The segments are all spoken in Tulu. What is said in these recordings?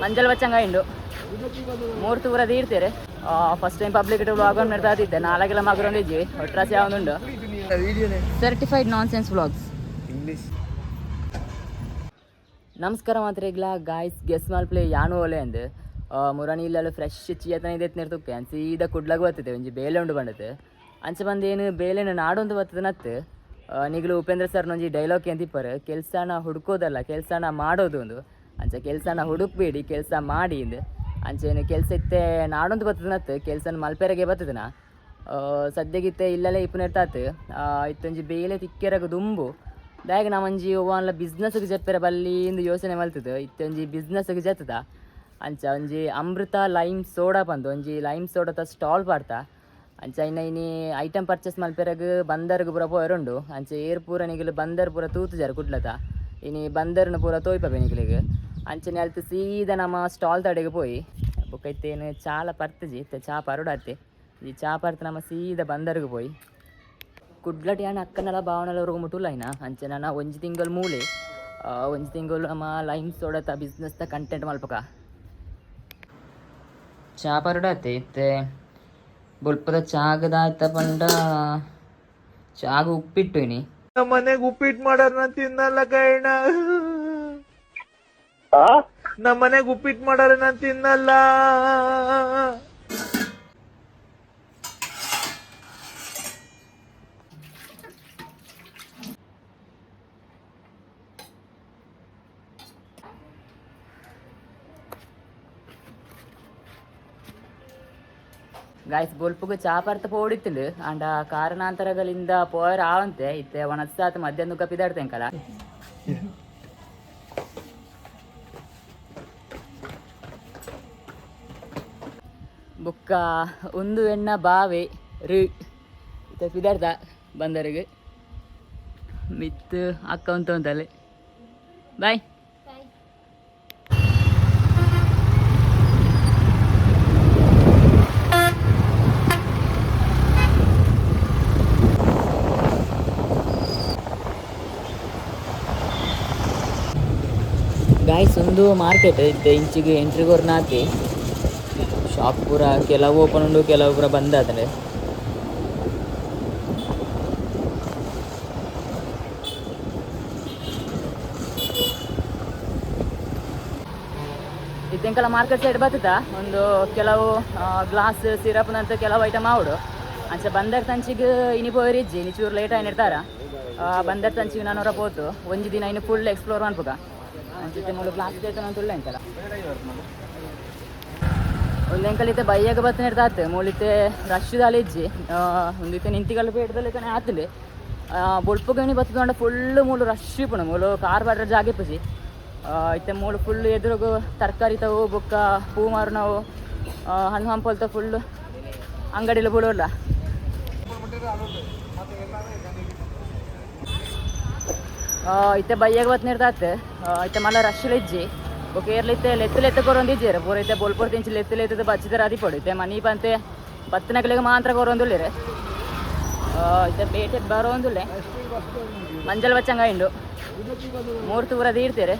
ಮಂಜಲ್ ಬಚ್ಚಂಗ ಉಂಡು ಮೂರ್ತಿ ಪೂರ ತೀರ್ತಾರೆ. ಫಸ್ಟ್ ಟೈಮ್ ಪಬ್ಲಿಕ್ ವ್ಲಾಗ್ ನಡ್ತಾ ನಾಲ್ಕೆಲ್ಲ ಮಗರೊಂದಿಜ್ಜಿ ಒಟ್ರಾಸಿ ಯಾವೊಂದುಂಡು. Certified nonsense vlogs. English. ನಮಸ್ಕಾರ ಮಾತ್ರ ಗಾಯ್ಸ್, ಗೆಸ್ ಮಲ್ಪ್ಲೆ ಯಾನು ಓಲೆ ಅಂದ್. ಮುರಾನಿ ಇಲ್ಲಲ್ಲ ಫ್ರೆಶ್ ಚೀಯತನ ಇದೆ ತುಕ್ಕೆ ಅಂಚ ಸೀದಾ ಕುಡ್ಲಾಗ ಬರ್ತದೆ. ಒಂಜಿ ಬೇಲೆ ಉಂಡು ಬಂಡತೆ. ಅಂಚ ಬಂದು ಏನು ಬೇಲೆನ ನಾಡೊಂದು ಬರ್ತದೆ ನತ್ತು. ನಿಗಲು ಉಪೇಂದ್ರ ಸರ್ ಒಂಜಿ ಡೈಲಾಗ್ ಎಂತಿಪ್ಪರು, ಕೆಲಸನ ಹುಡುಕೋದಲ್ಲ ಕೆಲಸನ ಮಾಡೋದು ಒಂದು. ಅಂಚ ಕೆಲಸನ ಹುಡುಕ್ಬೇಡಿ, ಕೆಲಸ ಮಾಡಿ ಇಂದು. ಅಂಚ ಏನು ಕೆಲಸ ಇತ್ತೆ ನಾಡೊಂದು ಬರ್ತದೆ ನತ್ತು, ಕೆಲಸನ ಮಲ್ಪೆರೆಗೆ ಬರ್ತದನ. ಸದ್ಯಗಿತ್ತೆ ಇಲ್ಲಲೇ ಇಪ್ಪುನೆರ್ತಾತು. ಇತ್ತೊಂಜಿ ಬೇಲೆ ತಿಕ್ಕೆರಗ ದುಂಬು ದಾಯಗ ನಾ ಒಂಜಿ ಒವ್ವಾನ್ಲ ಬಿಸ್ನೆಸ್ಗೆ ಜಪ್ಪೆರ ಬಲ್ಲಿ ಇಂದು ಯೋಚನೆ ಮಲ್ತದ. ಇತ್ತೊಂಜಿ ಬಿಸ್ನೆಸ್ಗೆ ಜತ್ತದ. ಅಂಚ ಒಂಜಿ ಅಮೃತ ಲೈಮ್ ಸೋಡಾ ಪಂದು ಒಂಜಿ ಲೈಮ್ ಸೋಡಾದ ಸ್ಟಾಲ್ ಪಾಡ್ತ. ಅಂಚ ಇನ್ನ ಇನಿ ಐಟಮ್ ಪರ್ಚೇಸ್ ಮಲ್ಪೆರಗ್ ಬಂದರ್ಗ್ ಪೂರ ಪೋಯರುಂಡು. ಅಂಚ ಏರ್ ಪೂರ ನಿಗಲು ಬಂದರ್ ಪೂರ ತೂತುಜಾರ ಕುಡ್ಲತ. ಇನಿ ಬಂದರ್ನ ಪೂರ ತೋಯ್ಪವೆ ನಿಗಲಿಗ್. ಅಂಚನೆ ಅಲ್ತು ಸೀದಾ ನಮ್ಮ ಸ್ಟಾಲ್ ತಡೆಗೆ ಪೋಯಿ ಬೊಕ್ಕ ಇತ್ತೇನು ಚಾಲ ಪರ್ತುಜಿ. ಇತ್ತೆ ಚಾ ಪರೋಡಾತೆ. ಈ ಚಾ ಪರ್ತು ನಮ್ಮ ಸೀದಾ ಬಂದರ್ಗ್ ಪೋಯಿ. ಕುಡ್ಲಟ್ ಯಾನ್ ಅಕ್ಕನಲ ಭಾವನಲ ಮುಟುಲ್ಲ ಐನ. ಅಂಚೆ ನಾನು ಒಂಜಿ ತಿಂಗಳು ಮೂಲೆ ಒಂಜಿ ತಿಂಗಳು ನಮ್ಮ ಲೈಮ್ ಸೋಡತ ಬಿಸ್ನೆಸ್ ದ ಕಂಟೆಂಟ್ ಮಲ್ಪಕ. ಚಾ ಪರೋಡಾತೆ. ಇತ್ತೆ ಬೊಲ್ಪದ ಚಾಗದಾಯ್ತ ಪಂಡ ಚಾಗ ಉಪ್ಪಿಟ್ಟು ಇನಿ. ನಮ್ಮ ಮನೆಗ್ ಉಪ್ಪಿಟ್ಟು ಮಾಡಾರ ನಾನ್ ತಿನ್ನಲ್ಲ ಕೈಣ. ನಮ್ಮ ಮನೆಗ್ ಉಪ್ಪಿಟ್ಟು ಮಾಡಾರ ನಾನ್ ತಿನ್ನಲ್ಲ. ಗಾಯ್ಸ್, ಬೊಲ್ಪುಗು ಚಾ ಪರ್ತ ಪೋಡಿತ್ತುಂಡು. ಅಂಡ ಕಾರಣಾಂತರಗಳಿಂದ ಪೋಯರ್ ಆವಂತೆ. ಇತ್ತೆ ಒಣಸಾತ್ ಮಧ್ಯಾಹ್ನ ಪಿದಾಡ್ತೇಂಕಲ. ಬೊಕ್ಕ ಒಂದು ಎಣ್ಣ ಬಾವೆ ರು ಇತ್ತೆ ಪಿದಾಡ್ತ ಬಂದರಿಗೆ ಮಿತ್ತು ಅಕ್ಕ ಉಂತ ಉಂತಲ್ಲಿ. ಬಾಯ್. ಗಾಯ್ಸ್, ಒಂದು ಮಾರ್ಕೆಟ್ ಇತ್ತೆ ಇಂಚಿಗೆ ಎಂಟ್ರಿ ಕೊರ್ನಾತಿ. ಶಾಪ್ ಪೂರ ಕೆಲವು ಓಪನ್ ಉಂಡು, ಕೆಲವು ಪೂರ ಬಂದ್ ಆತಂಡೆ. ಇತ್ತೆಂಕಲ ಮಾರ್ಕೆಟ್ ಸೈಡ್ ಬರ್ತದ. ಒಂದು ಕೆಲವು ಗ್ಲಾಸ್ ಸಿರಪ್ ನಂತ ಕೆಲವು ಐಟಮ್ ಆವಡು. ಅಂಚ ಬಂದರ್ ತಂಚಿಗೆ ಇನಿ ಪೋಯರಿಜ್ಜಿ, ಇನಿ ಚೂರು ಲೇಟ್ ಆಯ್ನಿರ್ತಾರ. ಬಂದರ್ ತಂಚಿಗೆ ನಾನು ಹೊರ ಪೋತು ಒಂಜಿ ದಿನ ಇನ್ನು ಫುಲ್ ಎಕ್ಸ್ಪ್ಲೋರ್ ಮನ್ಪುಗ. ಅಂಚಿತ್ತೆ ಮೂಲು ಗ್ಲಾಸ್ ಅಂತ ಉಳ್ಳ ಎಂಕಲ. ಒಂದು ಎಂಕಲ್ ಇತ್ತೆ ಬಯ್ಯಾಗ ಬತ್ತನಿರ್ತಾತ್. ಮೂಲಿತ್ತೆ ರಶ್ ದಾಲ ಇಜ್ಜಿ. ಒಂದಿತ್ತೆ ನಿಂತಿಗಲ್ಲು ಪೇಟದಲ್ಲಿ ಕಣೆ ಆತುಂಡು. ಬೊಲ್ಪುಗಣಿ ಬತ್ತದ ಫುಲ್ ಮೂಲು ರಶ್ ಇಪ್ಪುಂಡು. ಮೂಲು ಕಾರ್ ಬಾಡ್ರ ಜಾಗ ಇಪ್ಪುಜಿ. ಇತ್ತೆ ಮೂಲು ಫುಲ್ ಎದುರುಗು ತರಕಾರಿ ತವು ಬೊಕ್ಕ ಪೂ ಮಾರುನವು, ಹಣ್ಣು ಹಂಪಲ್ತ ಫುಲ್ ಅಂಗಡಿಲು ಬುಡೋಲ್ಲ. ಇತ್ತೆ ಬಯ್ಯಾಗ ಬತ್ತನಿರ್ತಾತ್. ಇತ್ತೆ ಮಲ್ಲ ರಶ್ ಇಜ್ಜಿ. ಬೊಕ್ಕ ಏರ್ಲ ಇತ್ತೆ ಲೆತ್ತು ಲೆತ್ತು ಕೊರೊಂದಿಜ್ಜೆರ್ ಪೂರ. ಇತ್ತೆ ಬೊಲ್ಪೊರ್ ತಿಂಚಿ ಲೆತ್ತು ಲೆತ್ತದ ಬಚ್ಚಿದರ ಅದಿಪೊಡು. ಇತ್ತೆ ಮನಿ ಪಂತೆ ಬತ್ತನಕಲೆಗ್ ಮಾತ್ರ ಕೊರೊಂದುಲ್ಲೆರ್. ಇತ್ತೆ ಪೇಟೆ ಬರೋಂದುಲ್ಲೆ. ಮಂಜಲ್ ಬಚ್ಚಂಗ ಉಂಡು. ಮೂರ್ತಿ ಪೂರ ತೀರ್ತಾರೆ.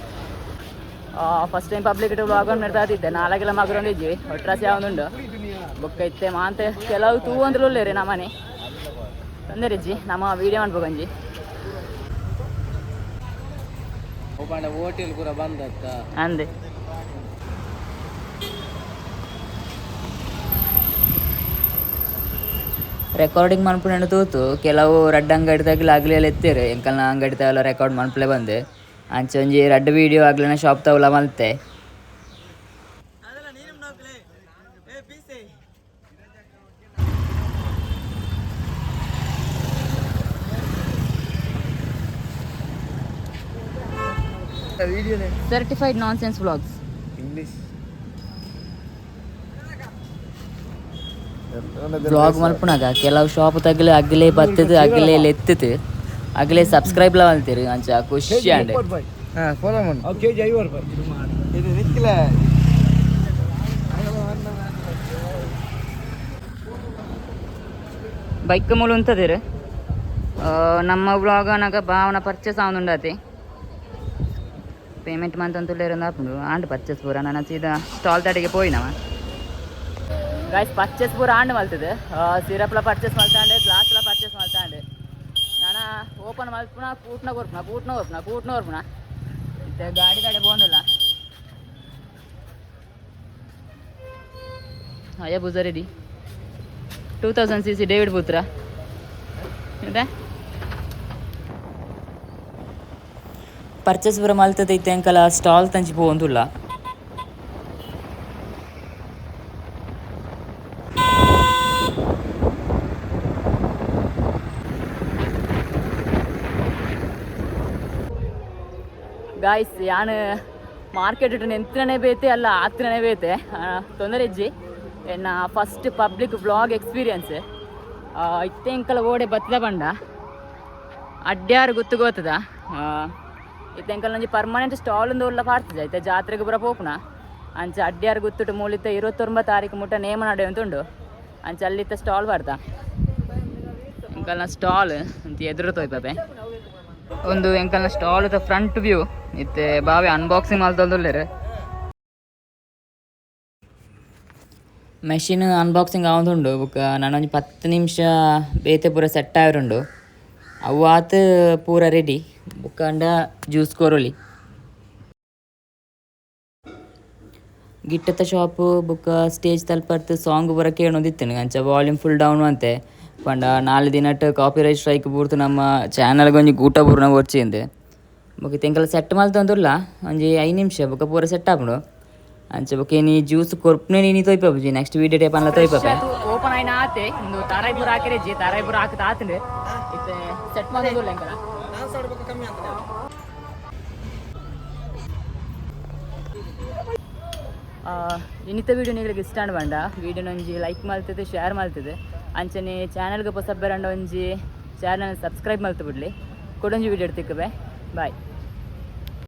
ಫಸ್ಟ್ ಟೈಮ್ ಪಬ್ಲಿಕ್ ವ್ಲಾಗ್ ನಡ್ತಾ ಇದ್ದೆ. ನಾಲ್ಕೆಲ್ಲ ಮಗರೊಂದಿಜ್ಜಿ ಒಟ್ರಾಸಿ ಯಾವೊಂದುಂಡು. ಬೊಕ್ಕ ಇತ್ತೆ ಮಾಂತೆ ಕೆಲವು ತೂ ಅಂದ್ಲುಲ್ಲೆರ್ ನಮ್ಮನೆ ತೊಂದರೆ ಇಜ್ಜಿ. ನಮ್ಮ ವೀಡಿಯೋ ಮನ್ಪುಗಂಜಿ. ಹೋಟೆಲ್ ಪೂರ ಬಂದತ್ತ. ಅಂದೆ ರೆಕಾರ್ಡಿಂಗ್ ಮನ್ಪುನೆಂಡು ತೂತು. ಕೆಲವು ರಡ್ಡ್ ಅಂಗಡಿ ಆಗ್ಲೆಲ್ಲ ಎತ್ತೇರು. ಎಂಕಲ್ನ ಅಂಗಡಿ ತಾವೆಲ್ಲ ರೆಕಾರ್ಡ್ ಮನ್ಪಲೆ ಬಂದೆ. ಅಂಚ ಒಂಜಿ ರಡ್ಡ್ ವೀಡಿಯೋ ಆಗ್ಲಿನ ಶಾಪ್ ತವಲ ಮಲ್ತೆ. Certified nonsense vlogs. English. Vlog ಮಲ್ಪುನಾಗ ಕೆಲವು ಶಾಪ್ ತಗಲೆ ಅಗಲೇ ಬತ್ತದು, ಅಗಲೇ ಲೆತ್ತದು, ಅಗಲೇ ಸಬ್ಸ್ಕ್ರೈಬ್ ಲ ಮಲ್ತೀರು. ಅಂಚ ಖುಷಿ ಅಂಡ್. ಫಾಲೋ ಮಾಡು. ಕೆಜಿ 50 ರೂಪಾಯಿ ಇದು ನಿಕ್ಕಿಲ್ಲ. ಬೈಕ್ ಮೂಲು ಉಂತದಿರು. ನಮ್ಮ ವ್ಲಾಗ್ ಅನಾಗ ಭಾವನ ಪರ್ಚೇಸ್ ಆವೊಂದುಂಡಾತೆ. ಪೇಮೆಂಟ್ ಮಂತೊಂದುಲ್ಲೆರ್ ಆಪುಂಡು. ಆಂಡ್ ಪರ್ಚೇಸ್ ಪೂರ. ನಾನು ಸೀದಾ ಸ್ಟಾಲ್ ತಡೆಗೆ ಪೋಯಿನವ. ಗಾಯ್ಸ್, ಪರ್ಚೇಸ್ ಪೂರ ಆಂಡ್ ಮಲ್ತದೆ. ಸಿರಪ್ಲ ಪರ್ಚೇಸ್ ಮಲ್ತಾಂಡ್, ಗ್ಲಾಸ್ಲ ಪರ್ಚೇಸ್ ಮಲ್ತಾಂಡ್. ನಾನ ಓಪನ್ ಮಲ್ಪುನ, ಕೂಟ್ನ ಕೊರ್ಪುನ, ಕೂಟ್ನ ಕೊರ್ಪುನ, ಕೂಟ್ನ ಕೊರ್ಪುನ. ಇತ್ತೆ ಗಾಡಿ ತಡೆ ಪೋಂದಿಲ್ಲ. ಹಯಾಬುಸ ರೆಡಿ. 2000 CC David ಪುತ್ರ ಇದೆ. ಪರ್ಚೇಸ್ ಪೂರ ಮಲ್ತದೆ. ಇತ್ತೆ ಎಂಕಲ ಸ್ಟಾಲ್ ತಂಚಿ ಪೋವೊಂದುಲ್ಲ. ಗಾಯ್ಸ್, ಯಾನ್ ಮಾರ್ಕೆಟ್ ನೆಂತ್ರನೇ ಬೇತೆ ಅಲ್ಲ, ಆತ್ರನೇ ಬೇತೆ. ತೊಂದರೆ ಇಜ್ಜಿ. ಎನ್ನ ಫಸ್ಟ್ ಪಬ್ಲಿಕ್ ವ್ಲಾಗ್ ಎಕ್ಸ್ಪೀರಿಯನ್ಸ್. ಇತ್ತೆ ಎಂಕಲ ಓಡೆ ಬತ್ತದ ಪಂಡ ಅಡ್ಯಾರು ಗೊತ್ತು ಗೋತದ. ಇತ್ತೆ ಎಂಕಲ್ ಒಂಜಿ ಪರ್ಮನೆಂಟ್ ಸ್ಟಾಲ್ ಒಂದು ಉಲ್ಲ ಪಾಡ್ತದೆ. ಇತ್ತೆ ಜಾತ್ರೆಗೆ ಪೂರ ಪೋಪುನ. ಅಂಚ ಅಡ್ಯಾರು ಗುತ್ತುಟು ಮೂಲಿತ್ತ 29 ತಾರೀಕು ಮುಟ್ಟ ನೇಮ ನಡೆಯುವಂತುಂಡು. ಅಂಚ ಅಲ್ಲಿತ್ತ ಸ್ಟಾಲ್ ಬರ್ತಾ. ಎಂಕಲ್ನ ಸ್ಟಾಲ್ ಅಂತ ಎದುರು ತೋಯ್ಪೆ. ಒಂದು ಎಂಕಲ್ನ ಸ್ಟಾಲ್ ಫ್ರಂಟ್ ವ್ಯೂ. ಇತ್ತೆ ಬಾವೆ ಅನ್ಬಾಕ್ಸಿಂಗ್ ಮಲ್ತೊಂದುಲ್ಲೆರ್. ಮೆಷಿನ್ ಅನ್ಬಾಕ್ಸಿಂಗ್ ಆವೊಂದುಂಡು. ಬೊಕ್ಕ ನನೊಂಜಿ 10 ನಿಮಿಷ ಬೇತೆ ಪೂರ ಸೆಟ್ ಆವರುಂಡು. ಅವು ಆತ್ ಪೂರ ರೆಡಿ. ಬೊಕ್ಕ ಜ್ಯೂಸ್ ಕೊರೊಲಿ. ಗಿಟ್ಟದ ಶಾಪ್ ಬೊಕ್ಕ ಸ್ಟೇಜ್ ತಲ್ಪರ್ತ್ ಸಾಂಗ್ ಪೂರ ಕೇಳೊಂದಿತ್ತೇನೆ. ಅಂಚ ವಾಲ್ಯೂಮ್ ಫುಲ್ ಡೌನ್ ಅಂತೆ. ಪಂಡ ನಾಲ್ ದಿನಟ್ ಕಾಪಿರೈಟ್ ಸ್ಟ್ರೈಕ್ ಬೂರ್ತು ನಮ್ಮ ಚಾನಲ್ಗೆ ಒಂಜಿ ಗೂಟ ಬೂರ್ನ ಬೊರ್ಚಿ. ಬೊಕ್ಕ ಎಂಕಲ ಸೆಟ್ ಮಲ್ತೊಂದುಲ್ಲ. ಒಂಜಿ 5 ನಿಮಿಷ ಬೊಕ್ಕ ಪೂರ ಸೆಟ್ ಆಪುಂಡು. ಅಂಚ ಬೊಕ್ಕ ಇನಿ ಜ್ಯೂಸ್ ಕೊರ್ಪುನೆ ಇನಿ ತೋಯ್ಪುಜಿ. ನೆಕ್ಸ್ಟ್ ವೀಡಿಯೋ ಟೇಪ್ ಅನ್ಲ ತೋಯ್ಪೆ. ಓಪನ್ ಆಯ್ನ ಆತೆ. ಇಂದು ತಾರಾಯ್ಪುರ ಹಾಕಿರೆಜ್ಜಿ. ತಾರಾಯ್ಪುರ ಹಾಕುತ್ತ ಆತಂಡು. ಇತ್ತೆ ಸೆಟ್ ಮಲ್ತೊಂದುಲ್ಲ ಎಂಕಲ. ಇನ್ನಿತ ವೀಡಿಯೋ ನಿಗಳಿಗೆ ಇಷ್ಟ ಬಂಡ ವೀಡಿಯೋನ ಒಂಜಿ ಲೈಕ್ ಮಲ್ತದೆ, ಶೇರ್ ಮಲ್ತದೆ. ಅಂಚನೆ ಚಾನಲ್ಗೆ ಹೊಸಬ್ಬರಂಡ ಒಂಜಿ ಚಾನಲ್ ಸಬ್ಸ್ಕ್ರೈಬ್ ಮಲ್ತು ಬಿಡ್ಲಿ. ಕೊಡೊಂಜಿ ವೀಡಿಯೋ ತಿಕ್ಕಬೆ. ಬಾಯ್.